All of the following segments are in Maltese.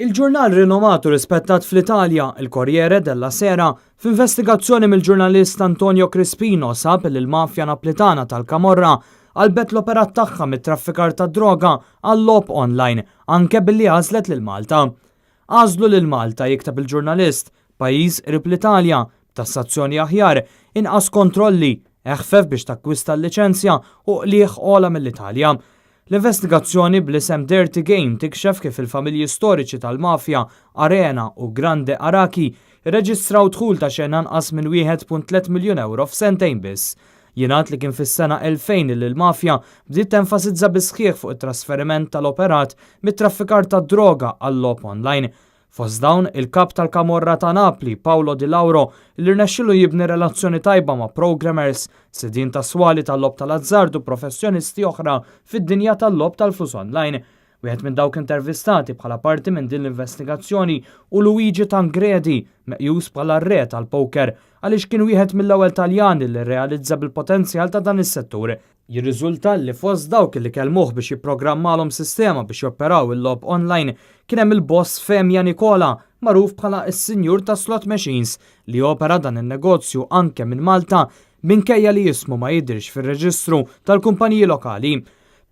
Il-ġurnal rinomat u rispettat fl-Italja, Il Corriere della Sera, f'investigazzjoni mill-ġurnalist Antonio Crispino sab li l-mafja Naplitana tal-Camorra qalbet l-operat tagħha mit-traffikar tad-droga għal-logħob online, anke billi għażlet lil Malta. Għażlu lil Malta, jikteb il-ġurnalist, pajjiż qrib l-Italja, b'tassazzjoni aħjar, inqas kontrolli, eħfef biex takkwista l-liċenzja u qligħ ogħla mill-Italja. L-investigazzjoni bl-isem Dirty Game tikxef kif il-familji storiċi tal-mafja Arena u Grande Arachi rreġistraw dħul ta' xejn anqas minn 1.3 miljun ewro f'sentejn biss. Jingħad li kien fis-sena 2000 li l-mafja bdiet tenfasizza bis-sħiħ fuq it-trasferiment tal-operat mit-traffikar tad-droga għal-logħob online. Fost dawn, il-kap tal-Camorra ta' Napli, Paolo Di Lauro, li rnexxilu jibni relazzjoni tajba ma' programmers, sidien ta' swali tal-logħob tal-azzard u professjonisti oħra fid-dinja tal-logħob tal-flus online. Wieħed minn dawk intervistati bħala parti minn din l-investigazzjoni hu Luigi Tangredi, meqjus bħala r-re tal-poker, għaliex kien wieħed mill-ewwel Taljani li rrealizza bil-potenzjal ta' dan is-settur. Jirriżulta li fost dawk li kellmuh biex jipprogrammalhom sistema biex jopperaw il-logħob online kien hemm il-boss Femia Nicola, magħruf bħala s-Sinjur tas-Slot Machines, li opera dan in-negozju anke minn Malta minkejja li ismu ma jidhirx fir-reġistru tal-kumpaniji lokali.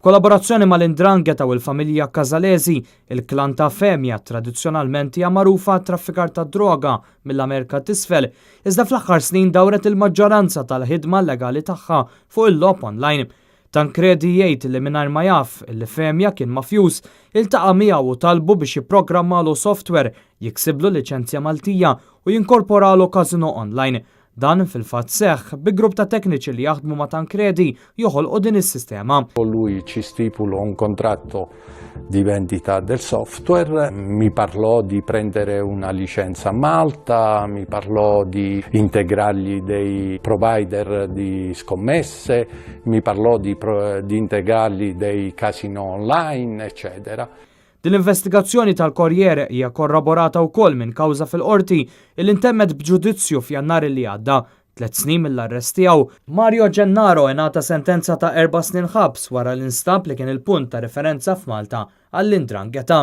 B'kollaborazzjoni mal-'Ndrangheta u l-familja Casalesi, il-klan ta' Femia tradizzjonalment hija magħrufa għat-traffikar tad-droga mill-Amerika t'Isfel, iżda fl-aħħar snin dawret il-maġġoranza tal-ħidma llegali tagħha fuq il-logħob online. Tancredi jgħid li mingħajr ma jaf li Femia kien mafjuż, iltaqa' miegħu u talbu biex jipprogrammalu software, jiksiblu liċenzja Maltija u jinkorporalu casino online. Dan fil-fatt seħħ bi grupp ta' tekniċi li jaħdmu ma' Tancredi joħolqu din is-sistema. Lui ci stipulò un contratto di vendita del software, mi parlò di prendere una licenza a Malta, mi parlò di integrargli dei provider di scommesse, mi parlò di, di integrargli dei casino online, eccetera. Din l-investigazzjoni tal-Corriere hija korroborata wkoll minn kawża fil-qorti li ntemmet b'ġudizzju f'Jannar li għadda. 3 snin mill-arrest tiegħu, Mario Gennaro ingħata sentenza ta' 4 snin ħabs wara li nstab li kien il-punt ta' referenza f'Malta għall-'Ndrangheta.